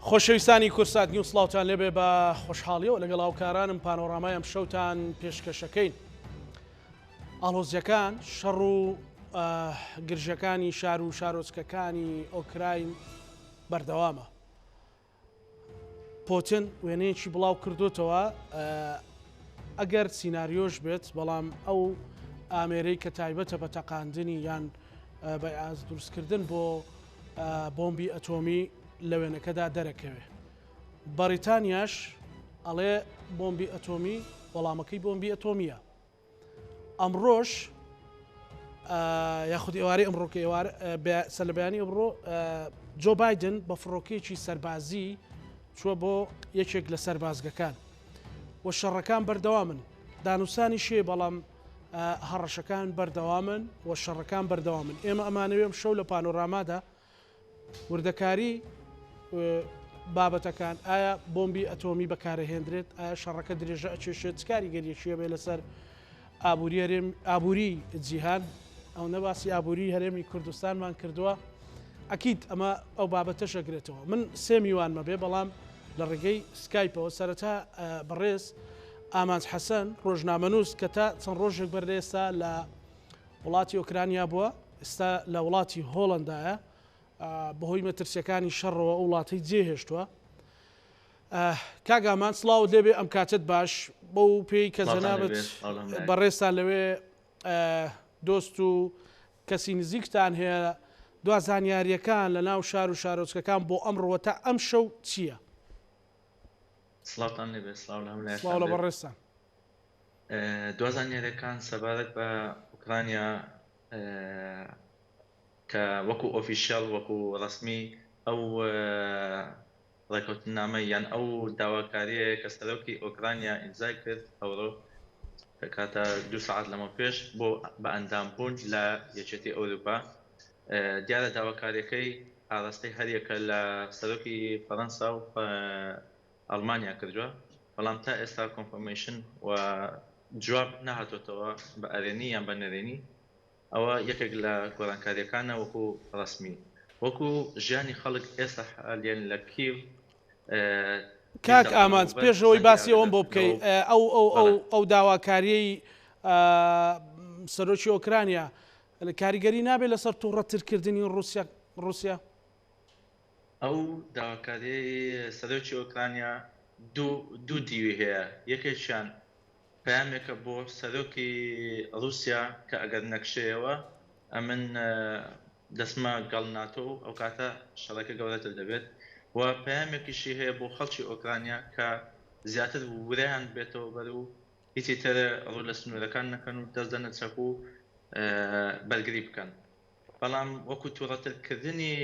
خۆشەویستانی کوردسات نیوز سڵاوتان لێبێ بە خۆشحاڵیەوە لەگەڵ هاوکارانم پانۆرامای ئەم شەوتان پێشکەشەکەین. ئاڵۆزیەکان شەڕ و گرژەکانی شار و شارۆچکەکانی ئۆکراین بەردەوامە. پۆتن وێنەیەکی بڵاو کردوتەوە ئەگەر سیناریۆش بێت بەڵام ئەو ئامێرەی کە تایبەتە بە تەقاندنی یان بە ئاز دروستکردن بۆ بۆمبی ئەتۆمی لە وێنەکەدا دەرەکەوێ. بەڕیتانیاش ئەڵێ بۆمبی ئەتۆمی وەڵامەکەی بۆمبی ئەتۆمیە. ئەمڕۆش یاخود ئێوارەی ئەمڕۆ کە ئێوار سەر لە بەیانی ئەمڕۆ جۆ بایدن بە فڕۆکەیەکی سەربازی چووە بۆ یەکێک لە سەربازگەکان و شەڕەکان بەردەوامن دانوسانی شێ بەڵام هەڕەشەکان بەردەوامن و شەڕەکان بەردەوامن ئێمە ئەمانەوێ ئەم شەو لە پانۆرامادا وردەکاری بابەتەکان، ئایا بۆمبی ئەتۆمی بەکارەهێندرێت؟ ئایا شەڕەکە درێژە ئەکێشێت؟ چ کاریگەریەکی هەبێت لەسەر ئابووری هەرێم ئابووری جیهان؟ ئەوەندە باسی ئابووری هەرێمی کوردستانمان کردووە ئەکید ئەمە ئەو بابەتەش ئەگرێتەوە. من سێ میوانمە بێ بەڵام لە ڕێگەی سکایپەوە سەرەتا بەڕێز ئامانج حەسەن ڕۆژنامەنووس کە تا چەند ڕۆژێک بەر لە ئێستا لە وڵاتی ئۆکرانیا بووە، ئێستا لە وڵاتی هۆڵەندایە، بەهۆی مەترسیەکانی شەڕەوە ئەو وڵاتەی جێهێشتووە. کاک ئامان سڵاوت لێبێ ئەم کاتت باش بەو پێی کە جەنابت بەڕێزتان لەوێ دۆست و کەسی نزیکتان هەیە دوا زانیاریەکان لە ناو شار و شارۆچکەکان بۆ ئەمڕۆ تا ئەم شەو چییە؟ سڵاوتان لێبێ سڵاو لە هەموو لایەکتان سڵاو لە بەڕێزتان. دوا زانیاریەکان سەبارەت بە ئۆکرانیا کە وەکو official وەکو ڕەسمی ئەو ڕێکەوتننامە یان ئەو داواکاریەیە کە سەرۆکی ئۆکرانیا ئیمزای کرد ئەوڕۆ کاتە دوو سەعات لەمە پێش بۆ بە ئەندام بوون لە یەکێتی ئەوروپا دیارە داواکاریەکەی ئاراستەی هەریەکە لە سەرۆکی فەرەنسا و ئەڵمانیا کردووە بەڵام تا ئێستا confirmation و جواب نەهاتۆتەوە بە ئەرێنی یان بە نەرێنی ئەوە یەکێک لە گۆڕانکاریەکانە وەکو ڕەسمی وەکو ژیانی خەڵک ئێستا حالیەن لە کیڤ کاک ئامانج پێش ئەوەی باسی ئەوەم بۆ بکەی ئەو ئەو ئەو ئەو داواکاریەی سەرۆکی ئۆکرانیا کاریگەری نابێت لەسەر تووڕەترکردنی ڕوسیا ڕوسیا؟ ئەو داواکاریەی سەرۆکی ئۆکرانیا دوو دیوی هەیە، یەکێکیان پەیامێکە بۆ سەرۆکی ڕوسیا کە ئەگەر نەکشێیەوە ئەمن دەچمە گەڵ ناتۆ و ئەوکاتە شەڕەکە گەورەتر دەبێت و پەیامێکیشی هەیە بۆ خەڵکی ئۆکرانیا کە زیاتر ورەیان بێتەوە بەر و هیچی تر ڕوو لە سنوورەکان نەکەن و دەست دەنە چەک و بەرگری بکەن. بەڵام وەکو توڕەتر کردنی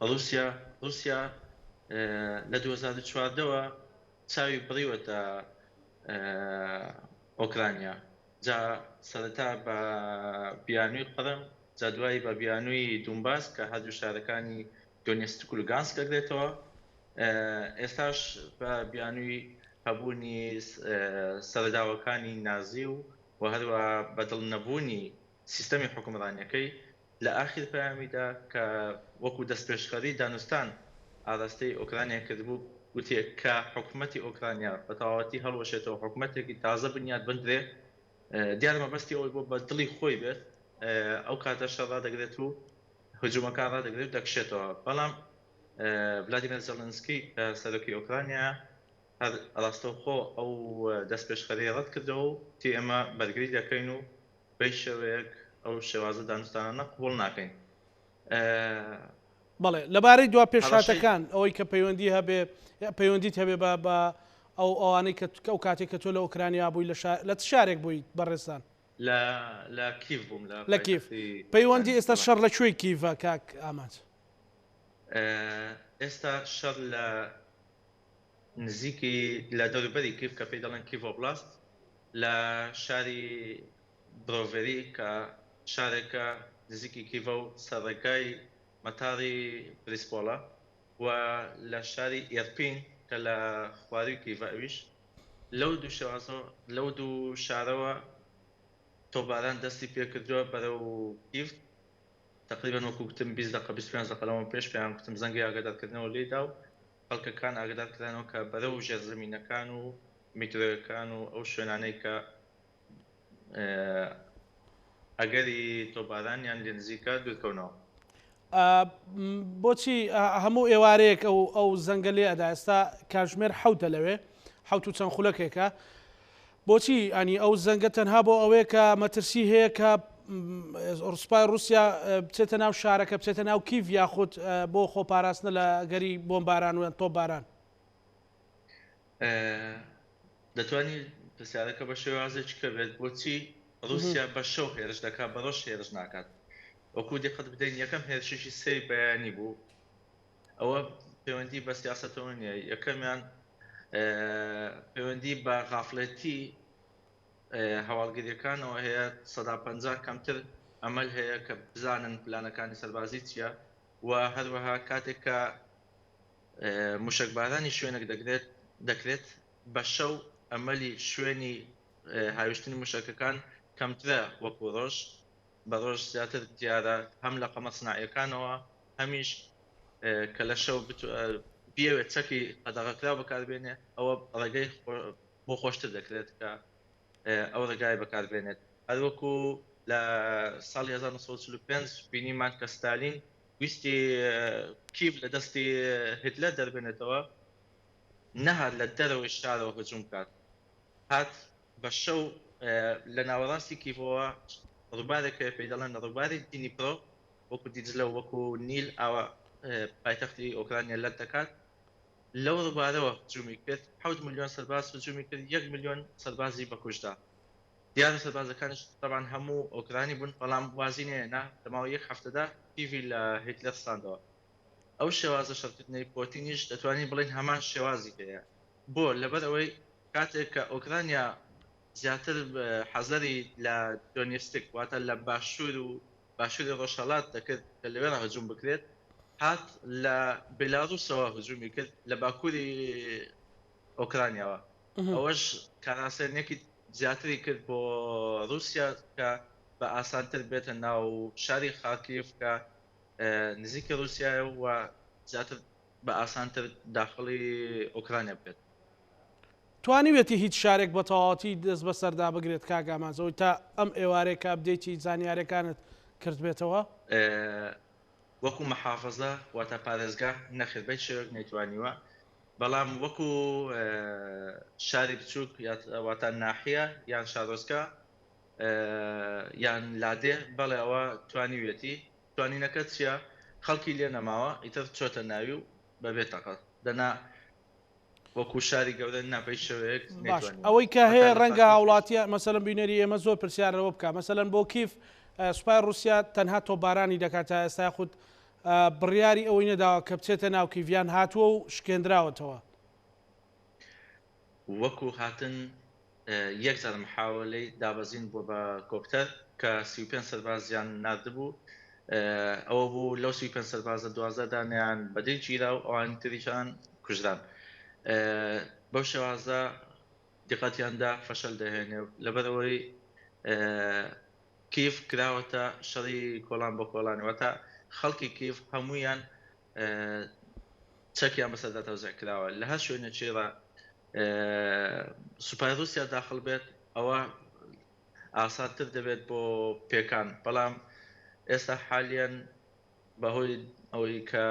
ڕوسیا، ڕوسیا لە 2014 وە چاوی بڕیوەتە ئۆکرانیا، جا سەرەتا بە بیانووی قڕم، جا دوایی بە بیانووی دونباس کە هەردوو شارەکانی دۆنێستک و لوگانسک ئەگرێتەوە، ئێستاش بە بیانووی هەبوونی سەرەداوەکانی نازی و هەروەها بەدڵ نەبوونی سیستەمی حوکمڕانیەکەی لە ئاخیر پەیامیدا کە وەکو دەستپێشخەری دانوستان ئاراستەی ئۆکرانیای کردبوو گوتی کە حکومەتی ئۆکرانیا بە تەواوەتی هەڵوەشێتەوە حکومەتێکی تازە بنیات بندرێ دیارە مەبەستی ئەوەی بۆ بە دڵی خۆی بێت ئەو کاتە شەڕ ڕادەگرێت و هجومەکان ڕادەگرێت و دەکشێتەوە بەڵام ڤلادیمێر زێڵنسکی کە سەرۆکی ئۆکرانیا هەر ڕاستەوخۆ ئەو دەستپێشخەریە ڕەت کردەوە و وتی ئێمە بەرگری دەکەین و بەهیچ شێوەیەک ئەو شێوازە دانوستانانە قبوڵ ناکەین. بەڵێ لەبارەی دوا هەڕەشەی پێشهاتەکان ئەوەی کە پەیوەندی هەبێ پەیوەندیت هەبێ بە بە ئەو ئەوانەی کە ئەو کاتێک کە تۆ لە ئۆکرانیا بووی لە شار لە چ شارێک بووی بەڕێزتان؟ لە لە کیڤ بووم لە لە کیڤ پایتەختی پەیوەندی ئۆکرانیا ئێستا بەڵێ. شەڕ لە کوێی کیڤە کاک ئامانج؟ ئێستا شەڕ لە نزیکی لە دەوروبەری کیڤ کە پێی دەڵێن کیڤ ئۆبلاست لە شاری برۆڤێری کە شارێکە نزیکی کیڤە و سەر ڕێگای مەتاڕی بریسپۆڵە و لە شاری ئێرپین کە لە خوارووی کیڤە ئەویش لەو دوو شێوازە لەو دوو شارەوە تۆپباران دەستی پێکردووە بەرەو کیڤ. تەقریبەن وەکو گوتم 20 دەقە 25 دەقە لەمەو پێش پێیان گوتم زەنگی ئاگادارکردنەوە لێدا و خەڵکەکان ئاگادار کرانەوە کە بەرەو ژێرزەمینەکان و میترۆیەکان و ئەو شوێنانەی کە ئەگەری تۆپبارانیان لێ نزیکە دوورکەونەوە. بۆچی هەموو ئێوارەیەک ئەو ئەو زەنگە لێ ئەدا ئێستا کاتژمێر حەوتە لەوێ حەوت و چەند خولەکێکە بۆچی ئەنی ئەو زەنگە تەنها بۆ ئەوەیە کە مەترسی هەیە کە سوپای رووسیا بچێتە ناو شارەکە بچێتە ناو کیڤ یاخود بۆ خۆپاراستنە لە گەری بۆمباران و تۆپباران؟ دەتوانی پرسیارەکە بە شێوازێکی کە بێت بۆچی ڕووسیا بە شەو هێرش دەکات بە ڕۆژ هێرش ناکات وەکو دیقەت بدەین یەکەم هێرشێکی سێی بەیانی بوو ئەوە پەیوەندی بە سیاسەتەوە نییە یەکەمیان پەیوەندی بە غافلێتی هەواڵگریەکانەوە هەیە 50 کەمتر ئەمەل هەیە کە بزانن پلانەکانی سەربازی چییە و هەروەها کاتێک کە موشەکبارانی شوێنێک دەکرێت دەکرێت بە شەو ئەمەلی شوێنی هاویشتنی موشەکەکان کەمترە وەکو ڕۆژ بە ڕۆژ زیاتر دیارە هەم لە قەمەر سناعیەکانەوە هەمیش کە لە شەو بیەوێت چەکی قەدەغەکراو بەکاربێنێ ئەوە ڕێگەی بۆ خۆشتر دەکرێت کە ئەو ڕێگای بەکاربێنێت هەروەکو لە ساڵی 1945 بینیمان کە ستالین ویستی کیڤ لە دەستی هیتلەر دەربێنێتەوە، نەهات لە دەرەوەی شارەوە هجوم بکات، هات بە شەو لە ناوەڕاستی کیڤەوە ڕووبارێک هەیە پێی دەڵێن ڕووباری دینیپرۆ، وەکو دیجلە و وەکو نیل ئاوا پایتەختی ئۆکرانیا لەت دەکات، لەو ڕووبارەوە هجومی کرد، 7 ملیۆن سەرباز هجومی کرد، یەک ملیۆن سەربازی بەکوشتدا. دیارە سەربازەکانیش تەبعەن هەموو ئۆکرانی بوون، بەڵام وازی نەهێنا، لە ماوەی یەک هەفتەدا کیڤی لە هیتلەر ساندەوە. ئەو شێوازە شەڕکردنەی پۆتینیش دەتوانین بڵێین هەمان شێوازی هەیە. بۆ؟ لەبەر ئەوەی کاتێک کە ئۆکرانیا زیاتر حەزەری لە دۆنێستک واتە لە باشوور و باشووری ڕۆژهەڵات دەکرد کە لەوێڕا هجوم بکرێت، هات لە بێلاروسەوە هجومی کرد لە باکووری ئۆکرانیاوە. ئەوەش کارئاسانییەکی زیاتری کرد بۆ رووسیا کە بە ئاسانتر بێتە ناو شاری خارکیڤ کە نزیکی رووسیایە و زیاتر بە ئاسانتر داخڵی ئۆکرانیا ببێت. توانیویەتی هیچ شارێک بە تەواوەتی دەست بەسەردا بگرێت کاک ئامانج ئەوەی تا ئەم ئێوارەیە کە update ی زانیاریەکانت کردبێتەوە؟ وەکو محافزە واتە پارێزگا نەخێر بە هیچ شێوەیەک نەیتوانیوە بەڵام وەکو شاری بچووک واتە ناحیە یان شارۆچکە یان لادێ بەڵێ ئەوە توانیویەتی توانینەکە چییە خەڵکی لێ نەماوە ئیتر چۆتە ناوی و بەبێ تەقە دەنا وەکو شاری گەورە نا بە هیچ شێوەیەک باش نەیتوانیوە ئەوەی کە هەتا هەیە لە ڕەنگە خارکیڤیش. هاوڵاتیە مەسەلەن بینەری ئێمە زۆر پرسیار لەوە بکا مەسەلەن بۆ کیف سوپای ڕوسیا تەنها تۆپبارانی دەکات تا ئێستا یاخود بڕیاری ئەوەی نەداوە کە بچێتە ناو کیڤ یان هاتووە و شکێندراوەتەوە؟ وەکو هاتن یەک جار محاوەلەی دابەزین بووە بە کۆپتەر کە 35 سەربازیان ناردبوو ئەوە بوو لەو 35 سەربازە 12 دانیان بەدیل گیرا و ئەوانی تریشان کوژران بەو شێوازە دیقەتیاندا فەشەل دەهێنێ لەبەرئەوەی کیڤ کراوەتە شەڕی کۆڵان بۆ کۆڵان واتە خەڵکی کیڤ هەموویان چەکیان بەسەردا تەوزیع کراوە لە هەر شوێنێکی ڕا سوپای رووسیا داخل بێت ئەوە ئاسانتر دەبێت بۆ پێکان بەڵام ئێستا حالیان بەهۆی ئەوەی کە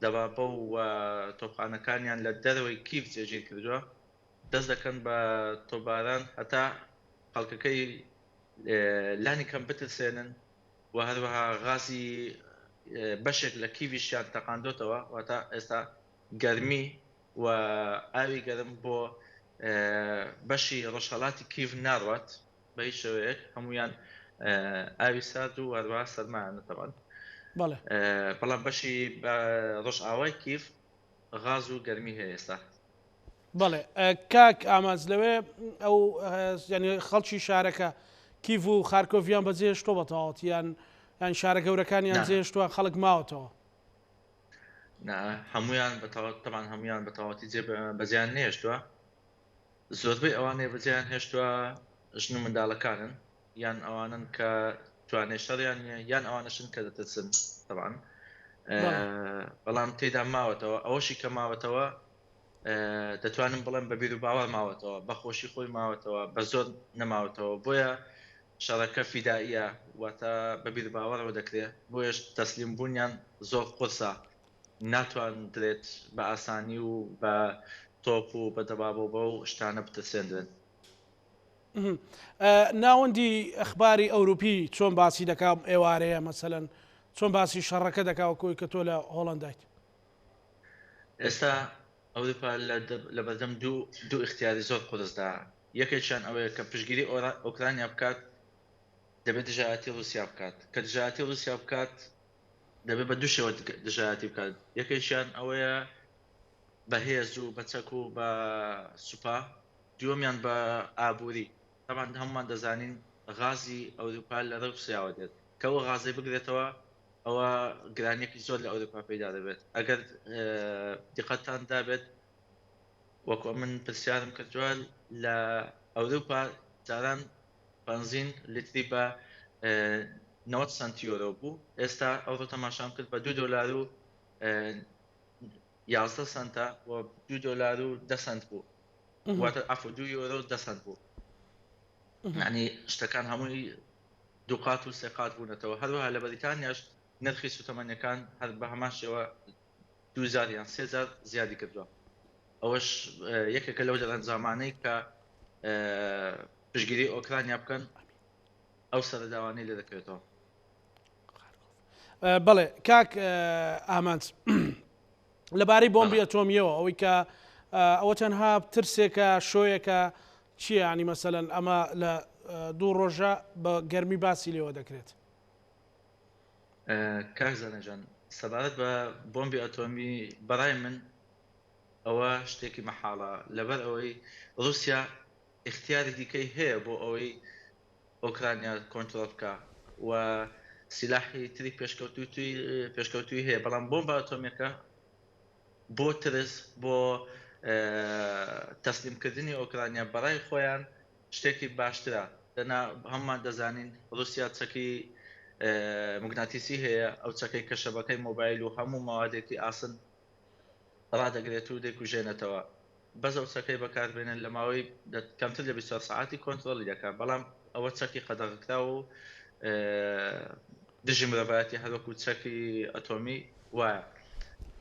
دەبابە و تۆپخانەکانیان لە دەرەوەی کیڤ جێگیر کردووە دەست دەکەن بە تۆپباران هەتا خەڵکەکەی لانی کەم بترسێنن و هەروەها غازی بەشێک لە کیڤیشیان تەقاندۆتەوە واتە ئێستا گەرمی و ئاوی گەرم بۆ بەشی ڕۆژهەڵاتی کیڤ ناڕوات بە هیچ شێوەیەک هەمویان ئاوی سارد و هەروەها سەرمایانە تەبان بەڵام بەشی ڕۆژئاوای کیڤ غاز و گەرمی هەیە ئێستا. بەڵێ کاک ئامانج لەوێ ئەو یانی خەڵکی شارەکە کیڤ و خارکۆڤیان بەجێهێشتووە بە تەواوەتی یان یان شارە گەورەکانیان نا جێهێشتووە خەڵک ماوەتەوە؟ نا هەمویان بە تەواو تەبعەن هەمویان بە تەواوەتی جێ بەجێیان نەهێشتووە زۆربەی ئەوانەی بەجێیان هێشتووە ژن و منداڵەکانن یان ئەوانن کە توانای شەڕیان نییە یان ئەوانەشن کە دەترسن تەبعەن بەڵام تێدا ماوەتەوە ئەوەشی کە ماوەتەوە دەتوانم بڵێم بە بیر و باوەڕ ماوەتەوە بە خۆشی خۆی ماوەتەوە بە زۆر نەماوەتەوە بۆیە شەڕەکە فیدائیە واتە بە بیر باوەڕەوە دەکرێت بۆیەش تەسلیم بوونیان زۆر قورسە ناتواندرێت بە ئاسانی و بە تۆپ و بە دەبابە و بەو شتانە بترسێندرێن. ناوەندی ئەخباری ئەوروپی چۆن باسی دەکا ئەم ئێوارەیە مەسەلەن چۆن باسی شەڕەکە دەکا وەکو ئەوی کە تۆ لە هۆڵەندایت؟ ئێستا ئەوروپا لە بەردەم دوو دوو ئیختیاری زۆر قورسدا یەکێکیان ئەوەیە کە پشتگیری ئۆکرانیا بکات دەبێت دژایەتی ڕووسیا بکات کە دژایەتی ڕووسیا بکات دەبێت بە دوو شێوە دژایەتی بکات یەکێکیان ئەوەیە بە هێز و بە چەک و بە سوپا دووەمیان بە ئابووری تەبعەن هەموومان دەزانین غازی ئەوروپا لە ڕووسیاوە دێت کە ئەو غازەی بگرێتەوە ئەوە گرانیەکی زۆر لە ئەوروپا پەیدا دەبێت ئەگەر دیقەتتان دابێت وەکو من پرسیارم کردووە لە ئەوروپا جاران بەنزین لیتری بە 90 سنت یۆرۆ بوو ئێستا ئەوڕۆ تەماشام کرد بە 2 دۆلار و 11 سنتە و 2 دۆلار و 10 سنت بوو واتە عەفو 2 یۆرۆ و 10 سنت بوو یعنی شتەکان هەمووی دووقات و سێقات بوونەتەوە هەروەها لە بەریتانیاش نرخی سوتەمەنیەکان هەر بە هەمان شێوە دوو جار یان سێ جار زیادی کردووە ئەوەش یەکێکە لەو دەرەنجامانەی کە پشگیری ئۆکرانیا بکەن ئەو سەرەداوانەی لێ دەکەوێتەوە. بەڵێ کاک ئامانج لەبارەی بۆمبی ئەتۆمیەوە ئەوەی کە ئەوە تەنها ترسێکە شۆیەکە چییە ینی مەسەلەن ئەمە لە دوو ڕۆژە بە گەرمی باسی لێوە دەکرێت. کاک زانا جان سەبارەت بە بۆمبی ئەتۆمی بەڕای من ئەوە شتێکی مەحاڵە لەبەر ئەوەی ڕووسیا ئیختیاری دیکەی هەیە بۆ ئەوەی ئۆکرانیا کۆنترۆڵ بکا و سیلاحی تری پێشکەوتووی پێشکەوتووی هەیە بەڵام بۆمبا ئەتۆمیەکە بۆ ترس بۆ تەسلیمکردنی ئۆکرانیا بەڕای خۆیان شتێکی باشترە دەنا هەمومان دەزانین ڕوسیا چەکی موگناتیسی هەیە ئەو چەکەی کە شەبەکەی مۆبایل و هەموو مەوادێکی ئاسن ڕادەگرێت و دەیکوژێنێتەوە بەس ئەو چەکەی بەکاربێنن لە ماوەی کەمتر لە 24 سەعاتی کۆنترۆڵی دەکات بەڵام ئەوە چەکی قەدەغەکراو و دژی مرۆڤایەتی هەروەکو چەکی ئەتۆمی وایە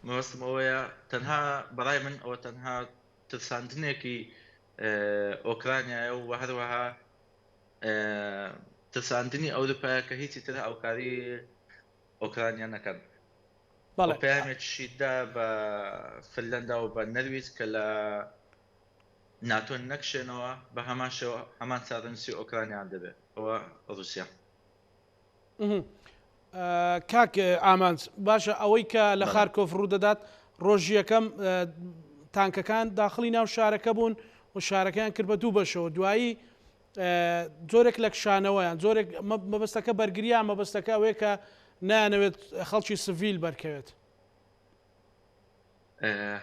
مەبەستم ئەوەیە تەنها بەڕای من ئەوە تەنها ترساندنێکی ئۆکرانیایە و هەروەها ترساندنی ئەوروپایە کە هیچی تر هاوکاری ئۆکرانیا نەکەن. بەڵێ. پەیامێکیشی دا بە فنلەندا و بە نەرویج کە لە ناتۆ نەکشێنەوە بە هەمان شێوە هەمان چارەنووسی ئۆکرانیان دەبێت ئەوە ڕووسیا. کاک ئامانج باشە ئەوەی کە لە خارکۆف ڕوودەدات ڕۆژی یەکەم تانکەکان داخڵی ناو شارەکە بوون و شارەکەیان کرد بە دوو بەشەوە دوایی جۆرێک لە کشانەوەیان جۆرێک مەبەستەکە بەرگریان مەبەستەکە ئەوەیە کە نانەوێت خەڵکی سڤیل بەرکەوێت.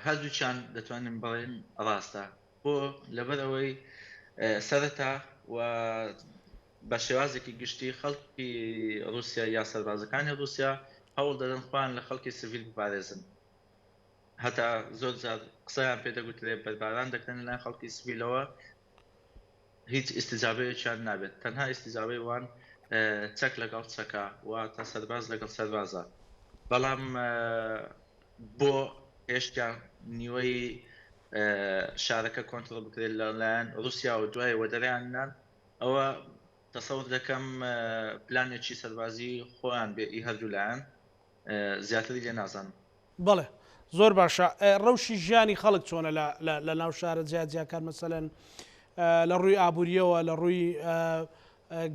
هەردووکیان دەتوانین بڵێن ڕاستە بۆ لەبەر ئەوەی سەرەتا و بە شێوازێکی گشتی خەڵکی ڕووسیا یا سەربازەکانی ڕووسیا هەوڵ دەدەن خۆیان لە خەڵکی سڤیل بپارێزن هەتا زۆر جار قسەیان پێ دەگوترێت بەرباران دەکرێن لەلایەن خەڵکی سڤیلەوە هیچ ئیستیجابەیەکیان نابێت تەنها ئیستیجابەی وان چەک لەگەڵ چەکە واتە سەرباز لەگەڵ سەربازە بەڵام بۆ هێشتیان نیوەی شارەکە کۆنترۆڵ بکرێت لەلایەن ڕووسیا و دوای وەدەریان نان ئەوە تەسەور دەکەم پلانێکی سەربازی خۆیان بێ ئی هەردوو لایەن زیاتری لێ نازانم. بەڵێ زۆر باشە ڕەوشی ژیانی خەڵک چۆنە لە ناو شارە جیا جیاکان مەسەلەن لە ڕووی ئابووریەوە لە ڕووی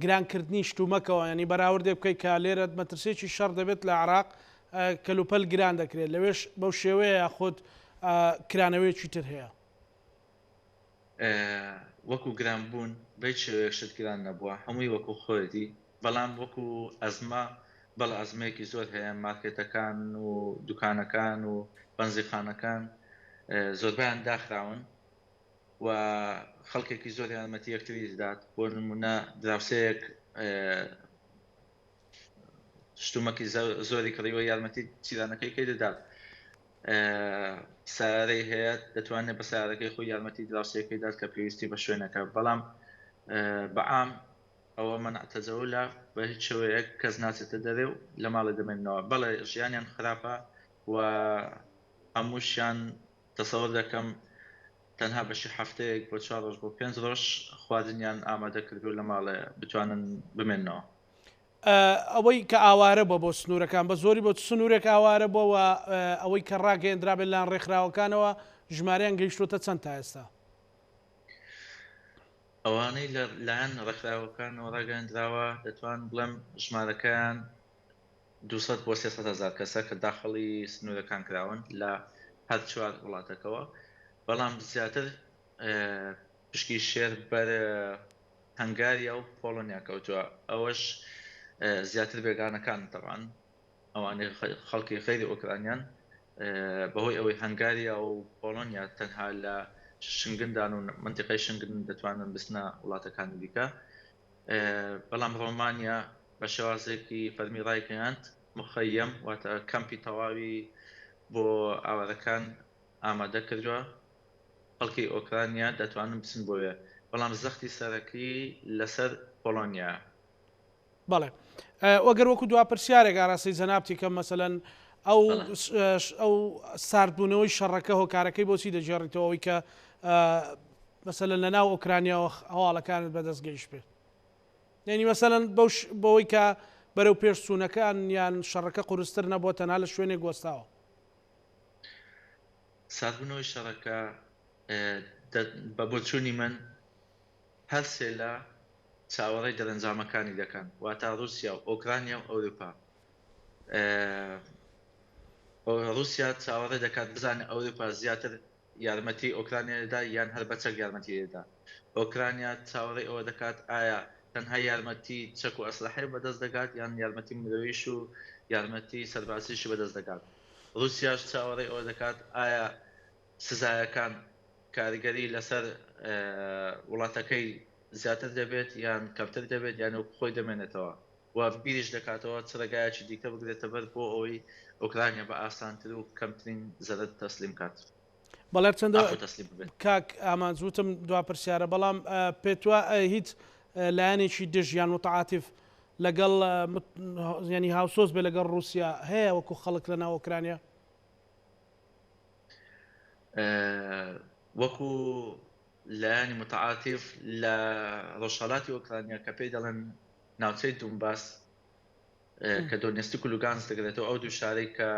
گرانکردنی شتومەکەوە ینی بەراوردێک بکەیت کە لێرە مەترسێکی شەڕ دەبێت لە عراق کەلوپەل گران دەکرێت لەوێش بەو شێوەیە یاخود کرانەوەیەکی تر هەیە. وەکو گران بوون بە هیچ شێوەیەک شت گران نەبووە هەمووی وەکو خۆیەتی بەڵام وەکو ئەزمە بەڵێ ئەزمەیەکی زۆر هەیە مارکێتەکان و دوکانەکان و بەنزیخانەکان زۆربیان داخراون و خەڵکێکی زۆر یارمەتی یەکتری دەدات بۆ نمونە دراوسەیەک. شتومەکی زۆری کڕیوە یارمەتی جیرانەکەی کەی دەدات. سەیارەی هەیە دەتوانێت بە سەیارەکەی خۆی یارمەتی دراوسێکەی دات کە پێویستی بە شوێنەکە بەڵام بە عام ئەوە مەنع تەجەولە بە هیچ شێوەیەک کەس ناچێتە دەرێ و لە ماڵێ دەمێننەوە بەڵێ ژیانیان خراپە و هەمووشیان تەسەوەر دەکەم تەنها بەشی هەفتەیەک بۆ چوار ڕۆژ بۆ پێنج ڕۆژ خواردنیان ئامادە کردو لە ماڵێ بتوانن بمێننەوە. ئەوەی کە ئاوارە بووە بۆ سنوورەکان بە زۆری بۆ چ سنوورێک ئاوارە بووە و ئەوەی کە ڕاگەیەندرابێت لەلایەن ڕێکخراوەکانەوە ژمارەیان گەیشتووەتە چەند تا ئێستا؟ ئەوانەی لە لایەن ڕێکخراوەکانەوە ڕاگەیەندراوە دەتوانم بڵێم ژمارەکەیان 200 بۆ 300 هەزار کەسە کە داخڵی سنوورەکان کراون لە هەر چوار وڵاتەکەوە بەڵام زیاتر پشکی شێر بەر هەنگاریا و پۆڵۆنیا کەوتووە، ئەوەش زیاتر بێگانەکان تەبعەن ئەوانەی خەڵکی غەیری ئۆکرانیان بەهۆی ئەوەی هەنگاریا و پۆڵۆنیا تەنها لە شنگندان و منتیقەی شنگن دەتوانن بچنە وڵاتەکانی دیکە بەڵام ڕۆمانیا بە شێوازێکی فەرمی ڕایگەیاند مخەیم واتە کەمپی تەواوی بۆ ئاوارەکان ئامادە کردووە خەڵکی ئۆکرانیا دەتوانن بچن بۆوێ، بەڵام زەختی سەرەکی لەسەر پۆڵۆنیایە. بەڵێ. ئەگەر وەکو دوا پرسیارێک ئاراستەی جەنابتی کەم، مەسەلەن ئەو ئەو ساردبوونەوەی شەڕەکە هۆکارەکەی بۆچی دەگێڕیتەوە ئەوەی کە مەسەلەن لە ناو ئۆکرانیاوە هەواڵەکانت بەدەست گەیشتبێت؟ یانی مەسەلەن بەو بەوەی کە بەرەو پێش چوونەکان یان شەڕەکە قورستر نەبووە تەنها لە شوێنێک وەستاوە؟ ساردبوونەوەی شەڕەکە بە بۆچوونی من هەر سێ لا چاوەڕێی دەرەنجامەکانی دەکەن، واتا ڕووسیا و ئۆکرانیا و ئەوروپا. ڕووسیا چاوەڕێ دەکات بزانێت ئەوروپا زیاتر یارمەتی ئۆکرانیا دەدا یان هەر بە چەک یارمەتی دەدا. ئۆکرانیا چاوەڕێی ئەوە دەکات ئایا تەنها یارمەتی چەک و ئەسلحەی بەدەست دەگات یان یارمەتی مرۆیش و یارمەتی سەربازیشی بەدەست دەگات. ڕووسیاش چاوەڕێی ئەوە دەکات ئایا سزایەکان کاریگەری لەسەر وڵاتەکەی زیاتر دەبێت یان کەمتر دەبێت یان وەکو خۆی دەمێنێتەوە و بیریش دەکاتەوە چ ڕێگایەکی دیکە بگرێتە بەر بۆ ئەوەی ئۆکرانیا بە ئاسانتر و کەمترین زەرەر تەسلیم کات. بەڵێ هەرچەندە کاک ئامانج وتم دوا پرسیارە بەڵام پێتوا هیچ لایەنێکی دژ یان متعاتف لەگەڵ ینی هاوسۆز بێ لەگەڵ رووسیا هەیە وەکو خەڵک لە ناو ئۆکرانیا؟ وەکو لایەنی متعاتف لە ڕۆژهەڵاتی ئۆکرانیا کە پێی دەڵێن ناوچەی دونباس کە دۆنێستک و لوگانس دەگرێتەوە ئەو دوو شارەی کە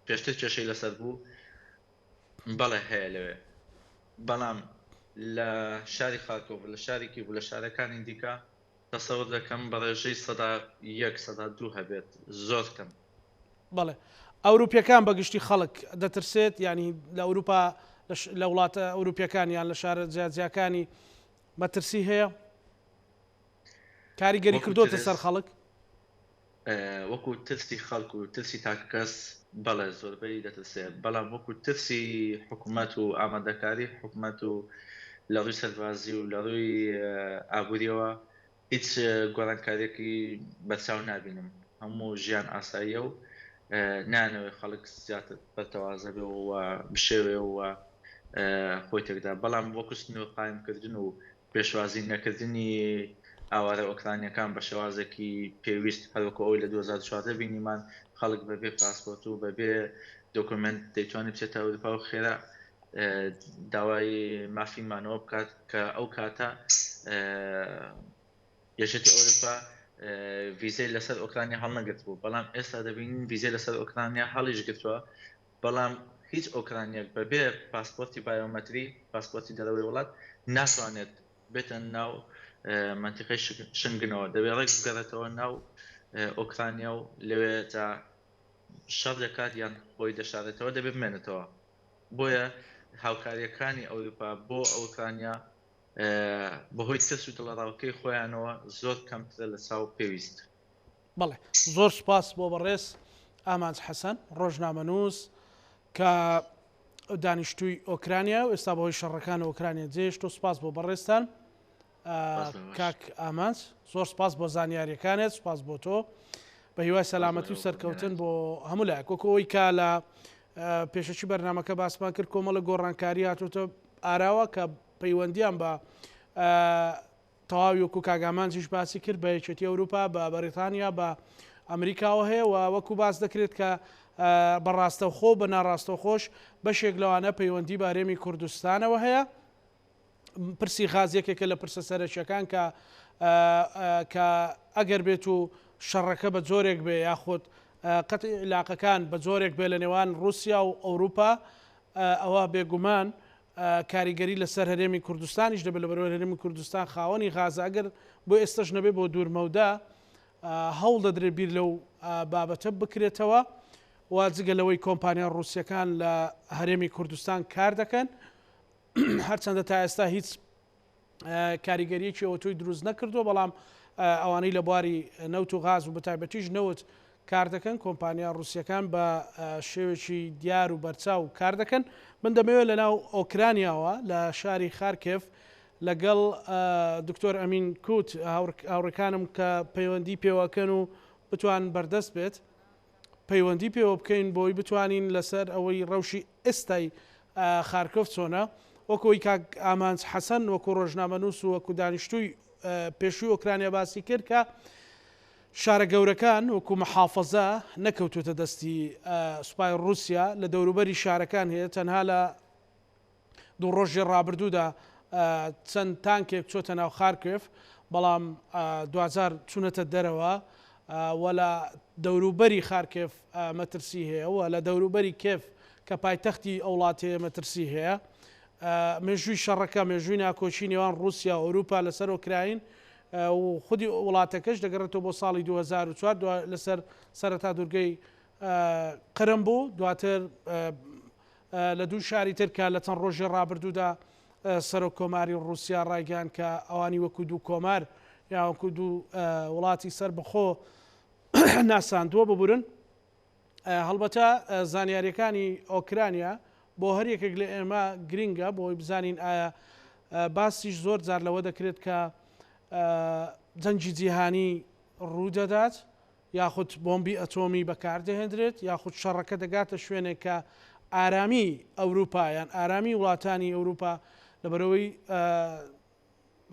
پێشتر کێشەی لەسەر بوو بەڵێ هەیە لەوێ بەڵام لە شاری خارکۆڤ لە شاری کیڤ و لە شارەکانی دیکە تەسەور دەکەم بە ڕێژەی 1% 2% هەبێت زۆر کەم. بەڵێ ئەوروپیەکان بە گشتی خەڵک دەترسێت یانی لە ئەوروپا لە وڵاتە ئەوروپیەکان یان لە شارە جیاجیاکانی مەترسی هەیە کاریگەری کردوتە سەر خەڵک؟ وەکو ترسی خەڵک و ترسی تاکەکەس بەڵێ زۆربەی دەترسێ بەڵام وەکو ترسی حکومەت و ئامادەکاری حکومەت و لە ڕووی سەربازی و لە ڕووی ئابووریەوە هیچ گۆڕانکاریەکی بەرچاو نابینم هەموو ژیان ئاساییە و نانەوەی خەڵک زیاتر پەرتەوازە بێ و بشێوێ و خۆی تێکدا بەڵام وەکو سنوور قایمکردن و پێشوازی نەکردنی ئاوارە ئۆکرانیەکان بە شێوازێکی پێویست هەروەکو ئەوەی لە 2014 بینیمان خەڵک بەبێ پاسپۆرت و بەبێ دۆکۆمێنت دەیتوانی بچێتە ئەوروپا و خێرا داوای مافی مانەوە بکات کە ئەو کاتە یەکێتی ئەوروپا ڤیزەی لەسەر ئۆکرانیا هەڵنەگرت بوو بەڵام ئێستا دەبینین ڤیزەی لەسەر ئۆکرانیا هەڵیش گرتووە بەڵام هیچ ئۆکرانیەک بەبێ پاسپۆرتی بایۆمەتری، پاسپۆرتی دەرەوەی وڵات، ناتوانێت بێتە ناو مەنتیقەی شنگنەوە، دەبێت ڕێک بگەڕێتەوە ناو ئۆکرانیا و لەوێ جا شەڕ دەکات یان خۆی دەشارێتەوە دەبێت بمێنێتەوە. بۆیە هاوکارییەکانی ئەوروپا بۆ ئۆکرانیا بەهۆی ترس و دڵەڕاوکێی خۆیانەوە زۆر کەمترە لە چاو پێویست. بەڵێ زۆر سوپاس بۆ بەڕێز ئامانج حەسەن ڕۆژنامەنووس کە دانیشتووی ئۆکرانیا و ئێستا بەهۆی شەڕەکان ئۆکرانیا جێشت و سوپاس بۆ بەڕێزتان کاک ئامانج زۆر سپاس بۆ زانیاریەکانت سپاس بۆ تۆ. بە هیوای سەلامەتی و سەرکەوتن بۆ هەموو لایەک وەکو ئەوەی کە لە پێشەکی بەرنامەکە باسمان کرد کۆمەڵە گۆڕانکاری هاتوتە ئاراوە کە پەیوەندیان بە تەواوی وەکو کاک ئامانجیش باسی کرد بە یەکێتی ئەوروپا بە بەریتانیا بە ئەمریکاوە هەیە و وەکو باس دەکرێت کە بە ڕاستەوخۆ بە ناڕاستەوخۆش بەشێک لەوانە پەیوەندی بە هەرێمی کوردستانەوە هەیە. پرسی غاز یەکێکە لە پرسە سەرەکیەکان کە کە ئەگەر بێت و شەڕەکە بە جۆرێک بێ یاخود قەتعی عیلاقەکان بە جۆرێک بێ لە نێوان ڕووسیا و ئەوروپا ئەوە بێگومان کاریگەری لەسەر هەرێمی کوردستانیش دەبێت لەبەرئەوەی هەرێمی کوردستان خاوەنی غازە ئەگەر بۆ ئێستەش نەبێت بۆ دوورمەودا هەوڵ دەدرێت بیر لەو بابەتە بکرێتەوە و جگە لەوەی کۆمپانیا ڕووسیەکان لە هەرێمی کوردستان کار دەکەن هەرچەندە تا ئێستا هیچ کاریگەریەکی ئەوتۆی دروست نەکردووە، بەڵام ئەوانەی لە بواری نەوت و غاز و بەتایبەتیش نەوت کار دەکەن، کۆمپانیا ڕووسیەکان بە شێوێکی دیار و بەرچاو کار دەکەن. من دەمەوێت لەناو ئۆکرانیاوە لە شاری خارکێف لەگەڵ دکتۆر ئەمین کوت هاوڕێکانم کە پەیوەندی پێوەکەن و بتوان بەردەست بێت پەیوەندی پێوە بکەین بۆی بتوانین لەسەر ئەوەی ڕەوشی ئێستای خارکۆف چۆنە، وەکو ئەوەی کاک ئامانج حەسەن وەکو ڕۆژنامەنووس و وەکو دانیشتووی پێشووی ئۆکرانیا باسی کرد کە شارە گەورەکان وەکو محافەزە نەکەوتووەتە دەستی سوپای ڕووسیا لە دەوروبەری شارەکان هەیە تەنها لە دوو ڕۆژی ڕابردوودا چەند تانکێک چۆتە ناو خارکێف، بەڵام دواجار چوونەتە دەرەوە و لە دەوروبەری خارکێف مەترسی هەیە و لە دەوروبەری کێف کە پایتەختی ئەو وڵاتەیە مەترسی هەیە. مێژووی شەڕەکە، مێژووی ناکۆکی نێوان ڕووسیا و ئەوروپا لەسەر ئۆکراین و خودی وڵاتەکەش دەگەڕێتەوە بۆ ساڵی 2004 لەسەر سەرەتا دوورگەی قرم بوو، دواتر لە دوو شاری تر کە لە چەند ڕۆژی ڕابردوودا سەرۆک کۆماری ڕووسیا ڕایگەیاند کە ئەوانی وەکو دوو کۆمار یا وەکو دوو وڵاتی سەربەخۆ ناساندووە ببورن هەڵبەتە زانیاریەکانی ئۆکرانیا بۆ هەر یەکێک لە ئێمە گرنگە بۆی بزانین ئایا باسیش زۆر جار لەوە دەکرێت کە جەنگی جیهانی ڕوودەدات یاخود بۆمبی ئەتۆمی بەکاردەهێندرێت، یاخود شەڕەکە دەگاتە شوێنێک کە ئارامی ئەوروپا یان ئارامی وڵاتانی ئەوروپا لەبەرئەوەی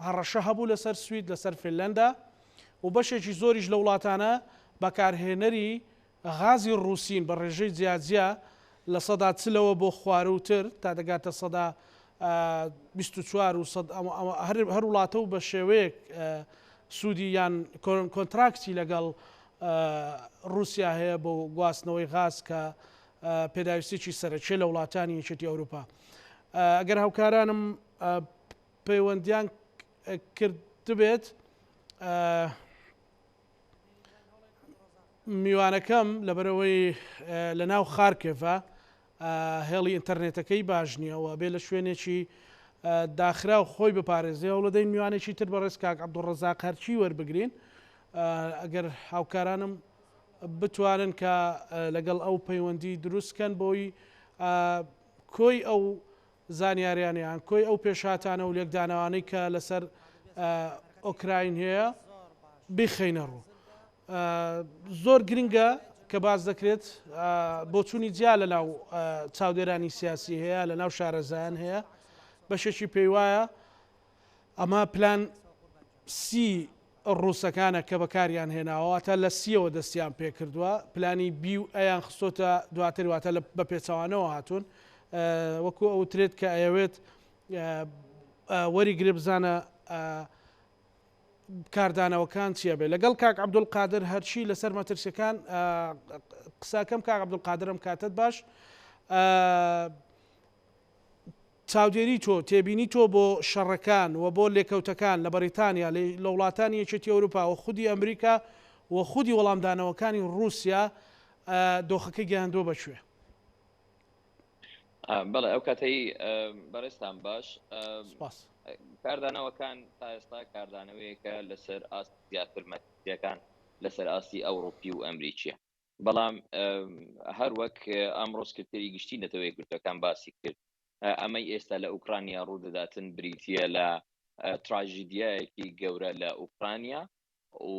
هەڕەشە هەبوو لەسەر سوید، لەسەر فینلەندا و بەشێکی زۆریش لە وڵاتانە بەکارهێنەری غازی ڕووسین بە ڕێژەی جیاجیا لە سەدا چلەوە بۆ خوارووتر تا دەگاتە سەدا 24 و سەد هەر وڵاتە و بە شێوەیەک سوودی یان کۆنتراکتی لەگەڵ ڕووسیا هەیە بۆ گواستنەوەی غاز کە پێداویستیی سەرەکیە لە وڵاتانی یەکێتی ئەوروپا. ئەگەر هاوکارانم پەیوەندیان کردبێت میوانەکەم لەبەرئەوەی لەناو خارکێڤە هێڵی ئینتەرنێتەکەی باش نییە و ئەبێ لە شوێنێکی داخراو خۆی بپارێزێ هەوڵەدەین میوانێکی تر بەڕێز کاک عەبدولڕەزاق هەرچی وەربگرین ئەگەر هاوکارانم بتوانن کە لەگەڵ ئەو پەیوەندی دروستکەن بۆی کۆی ئەو زانیاریانە یان کۆی ئەو پێشهاتانە و لێکدانەوانەی کە لەسەر ئۆکراین هەیە بیخەینە ڕوو. زۆر گرنگە کە باس دەکرێت بۆچوونی جیا لە ناو چاودێرانی سیاسی هەیە لە ناو شارەزایان هەیە بەشێکی پێیوایە ئەمە پلان سی ڕووسەکانە کە بەکاریان هێناوە واتە لە سیەوە دەستیان پێکردووە پلانی بی و ئەیان خستۆتە دواتر واتە لە بە پێچەوانەوە هاتوون وەکو ئەوترێت کە ئەیەوێت وەری گرێ بزانە کاردانەوەکان چیە بێ لەگەڵ کاک عەبدولقادر هەرچی لەسەر مەترسیەکان قسەکەم کاک عەبدولقادرم کاتت باش چاودێری تۆ، تێبینی تۆ بۆ شەڕەکان و بۆ لێکەوتەکان لە بەڕیتانیا، لە وڵاتانی یەکێتی ئەوروپا و خودی ئەمریکا و خودی وەڵامدانەوەکانی ڕووسیا دۆخەکەی گەیاندووە بە کوێ؟ بەڵێ ئەو کاتەی بەڕێزتان باش. سپاس. کاردانەوەکان تا ئێستا کاردانەوەیەکە لەسەر ئاست زیاتر مەترسیەکان لەسەر ئاستی ئەوروپی و ئەمریکیە. بەڵام هەر وەک ئەمڕۆ سکرتێری گشتی نەتەوە یەکگرتووەکان باسی کرد ئەمەی ئێستا لە ئوکرانیا ڕوودەداتن بریتە لە تراژیدیایەکی گەورە لە ئوکرانیا. و